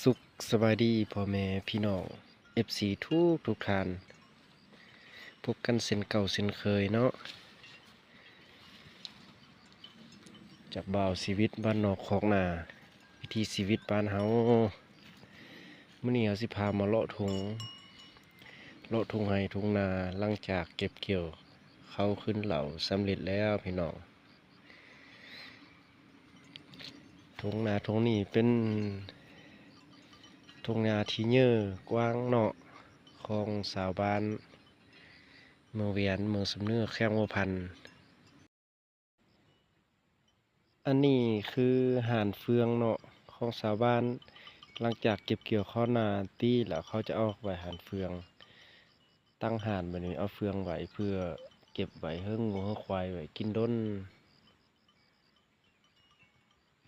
ສຸກສະບາຍດີພໍ່ແມ່ພີ່ນ້ອງ ເອັຟຊີ ທຸກໆທ່ານ, ພົບກັນເຊັ່ນເກົ່າເຊັ່ນເຄີຍເນາະ ຈາກບ່າວຊີວິດບ້ານນອກຄອກນາ ວິຖີຊີວິດບ້ານເຮົາ. ມື້ນີ້ເຮົາຊິພາມາເລາະທົ່ງ ເລາະທົ່ງໄຮ່ທົ່ງນາ ຫຼັງຈາກເກັບກ່ຽວເຂົ້າຂຶ້ນເຫຼົາສຳເລັດແລ້ວພີ່ນ້ອງ. ທົ່ງນາທົ່ງນີ້ເປັນທົ່ງນາທີ່ເຍີກວ້າງເນາະ ຂອງຊາວບ້ານເມືອງວຽນ ເມືອງຊຳເໜືອ ແຂວງຫົວພັນ. ອັນນີ້ຄືຫານເຟືອງເນາະ ຂອງຊາວບ້ານ ຫຼັງຈາກເກັບກ່ຽວເຂົ້ານາຕີແລ້ວ ເຂົາຈະເອົາໄວ້ຫານເຟືອງ ຕັ້ງຫານແບບນີ້ ເອົາເຟືອງໄວ້ເພື່ອເກັບໄວ້ໃຫ້ງົວໃຫ້ຄວາຍໄວ້ກິນດົນ.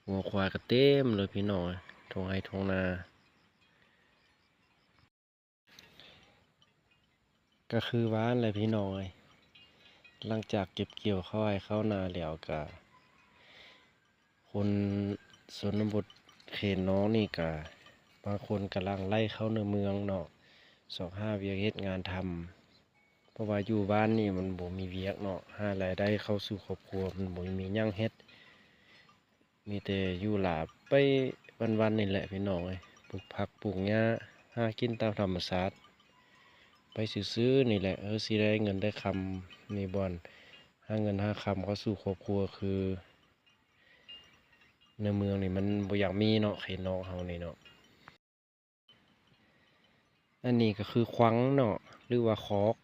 ງົວຄວາຍກໍເຕັມເລີຍພີ່ນ້ອງເອີຍ ທົ່ງໄຮ່ທົ່ງນາ. ກໍຄືວ່າຫັ້ນແຫຼະພີ່ນ້ອງເອີຍ ຫຼັງຈາກເກັບກ່ຽວເຂົ້າໄຮ່ເຂົ້ານາແລ້ວ ກໍຄົນຊົນນະບົດເຂດນອກນີ້ ກໍບາງຄົນກໍຫຼັ່ງໄຫຼເຂົ້າໃນເມືອງເນາະ ຊອກຫາວຽກເຮັດງານທຳ. ເພາະວ່າຢູ່ບ້ານນີ້ມັນບໍ່ມີວຽກເນາະ ຫາລາຍໄດ້ເຂົ້າສູ່ຄອບຄົວ ມັນບໍ່ມີຫຍັງເຮັດ ມີແຕ່ຢູ່ລາໄປວັນໆນີ້ແຫຼະພີ່ນ້ອງເອີຍ ປູກຜັກປູກຫຍ້າ ຫາກິນຕາມທຳມະຊາດໄປຊື່ໆນີ້ແຫຼະ. ເອີ ຊິໄດ້ເງິນໄດ້ຄຳ ມີບ່ອນຫາເງິນຫາຄຳເຂົ້າສູ່ຄອບຄົວ ຄືໃນເມືອງນີ້ມັນບໍ່ຢາກມີເນາະ ເຂດນອກເຮົານີ້ເນາະ. ອັນນີ້ກໍຄືຂວັງເນາະ ຫຼືວ່າຄອກ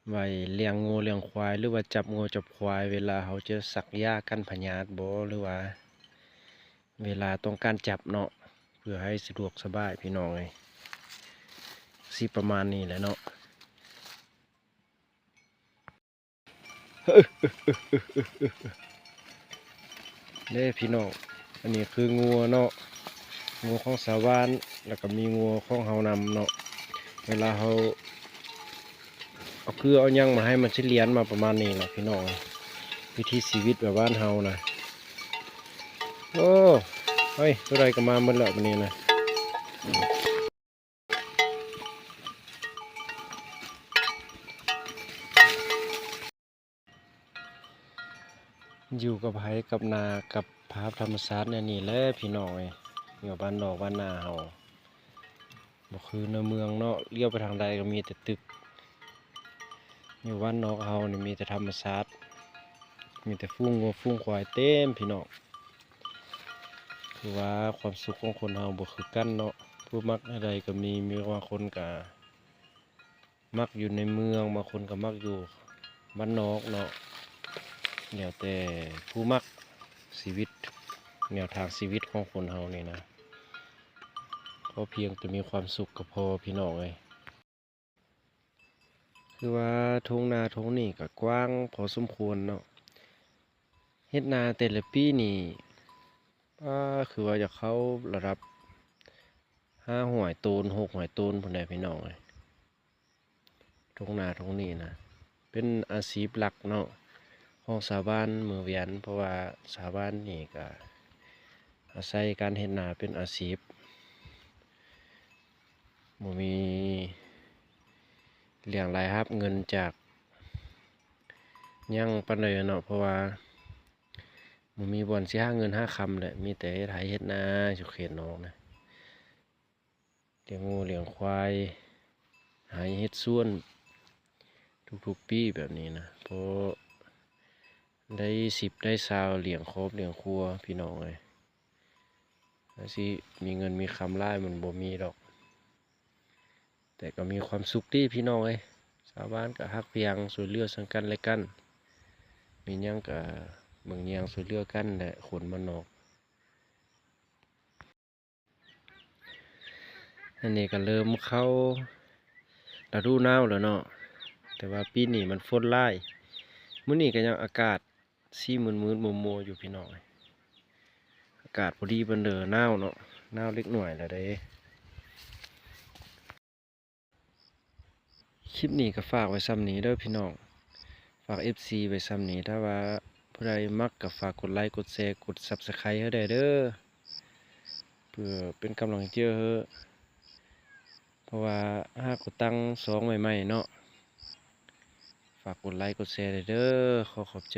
ໄວ້ລ້ຽງງົວລ້ຽງຄວາຍ ຫຼືວ່າຈັບງົວຈັບຄວາຍ ເວລາເຮົາຈະສັກຢາກັນພະຍາດບໍ ຫຼືວ່າເວລາຕ້ອງການຈັບເນາະ ເພື່ອໃຫ້ສະດວກສະບາຍພີ່ນ້ອງເອີຍ. ຊິປະມານນີ້ແຫຼະເນາະ. ເດ້ພີ່ນ້ອງ ອັນນີ້ຄືງົວເນາະ ງົວຂອງຊາວບ້ານ ແລ້ວກໍມີງົວຂອງເຮົານຳເນາະ. ເວລາເຮົາເອົາເກືອເອົາຫຍັງມາໃຫ້ ມັນຊິລຽນມາປະມານນີ້ແຫຼະພີ່ນ້ອງ. ວິຖີຊີວິດແບບບ້ານເຮົານະ. ໂອ້ ເຮີ້ຍ ຕົວໃດກໍມາໝົດແລ້ວບາດນີ້ນະ. ຢູ່ກັບໄຮ່ກັບນາ ກັບພາບທຳມະຊາດແນວນີ້ແຫຼະພີ່ນ້ອງເອີຍ. ຢູ່ບ້ານນອກບ້ານນາເຮົາ ບໍ່ຄືໃນເມືອງເນາະ ລ້ຽວໄປທາງໃດກໍມີແຕ່ຕຶກ. ຢູ່ບ້ານນອກເຮົານີ້ມີແຕ່ທຳມະຊາດ ມີແຕ່ຝູງງົວຝູງຄວາຍເຕັມພີ່ນ້ອງ. ຄືວ່າຄວາມສຸກຂອງຄົນເຮົາບໍ່ຄືກັນເນາະ ຜູ້ມັກແນວໃດກໍມີ ມີບາງຄົນກໍມັກຢູ່ໃນເມືອງ ບາງຄົນກໍມັກຢູ່ບ້ານນອກເນາະ ແລ້ວແຕ່ຜູ້ມັກຊີວິດ ແນວທາງຊີວິດຂອງຄົນເຮົານີ້ນະ ຂໍພຽງແຕ່ມີຄວາມສຸກກໍພໍພີ່ນ້ອງເອີຍ. ຄືວ່າທົ່ງນາທົ່ງນີ້ກໍກວ້າງພໍສົມຄວນເນາະ ເຮັດນາແຕ່ລະປີນີ້ ປາ ຄືວ່າຈະເຂົ້າລະດັບຫ້າຮ້ອຍໂຕນ ຫົກຮ້ອຍໂຕນພຸ້ນແຫຼະພີ່ນ້ອງເອີຍ. ທົ່ງນາທົ່ງນີ້ນະ ເປັນອາຊີບຫຼັກເນາະ ຂອງຊາວບ້ານເມືອງວຽນ ເພາະວ່າຊາວບ້ານນີ້ກະອາໄສການເຮັດນາເປັນອາຊີບ ບໍ່ມີຫຼຽງລາຍຮັບເງິນຈາກຫຍັງປານໃດເນາະ ເພາະວ່າບໍ່ມີບ່ອນຊິຫາເງິນຫາຄຳແຫຼະ ມີແຕ່ເຮັດໄຮ່ເຮັດນາຢູ່ເຂດນອກນະ. ລ້ຽງງົວລ້ຽງຄວາຍ ຫາເຮັດສວນທຸກໆປີແບບນີ້ນະ ພໍໄດ້ສິບໄດ້ຊາວ ລ້ຽງຄອບລ້ຽງຄົວພີ່ນ້ອງເອີຍ. ວ່າຊິມີເງິນມີຄຳຫຼາຍມັນບໍ່ມີດອກ ແຕ່ກໍມີຄວາມສຸກເດ້ພີ່ນ້ອງເອີຍ. ຊາວບ້ານກໍຮັກພຽງ ຊ່ວຍເຫຼືອເຊິ່ງກັນແລະກັນ ມີຫຍັງກໍເບິ່ງແຍງຊ່ວຍເຫຼືອກັນແຫຼະ ຄົນບ້ານນອກ. ອັນນີ້ກໍເລີ່ມເຂົ້າລະດູໜາວແລ້ວເນາະ ແຕ່ວ່າປີນີ້ມັນຝົນຫຼາຍ. ມື້ນີ້ກໍຍັງອາກາດຊິມືດໆມົວໆຢູ່ພີ່ນ້ອງເອີຍ ອາກາດພໍດີປານເດີ ໜາວເນາະ ໜາວເລັກນ້ອຍແລ້ວເດ້. ຄລິບນີ້ກໍຝາກໄວ້ຊ່ຳນີ້ເດີພີ່ນ້ອງ ຝາກເອັຟຊີໄວ້ຊ່ຳນີ້. ຖ້າວ່າຜູ້ໃດມັກກໍຝາກກົດໄລ ກົດແຊ ກົດຊັບສະໄຄໃຫ້ແດ່ເດີ ເ ເພື່ອເປັນກຳລັງໃຈ ເພາະວ່າຫາກໍ່ຕັ້ງຊ່ອງໃໝ່ໆເນາະ. ຝາກກົດໄລກົດແຊແດ່ເດີ ຂໍຂອບໃຈ.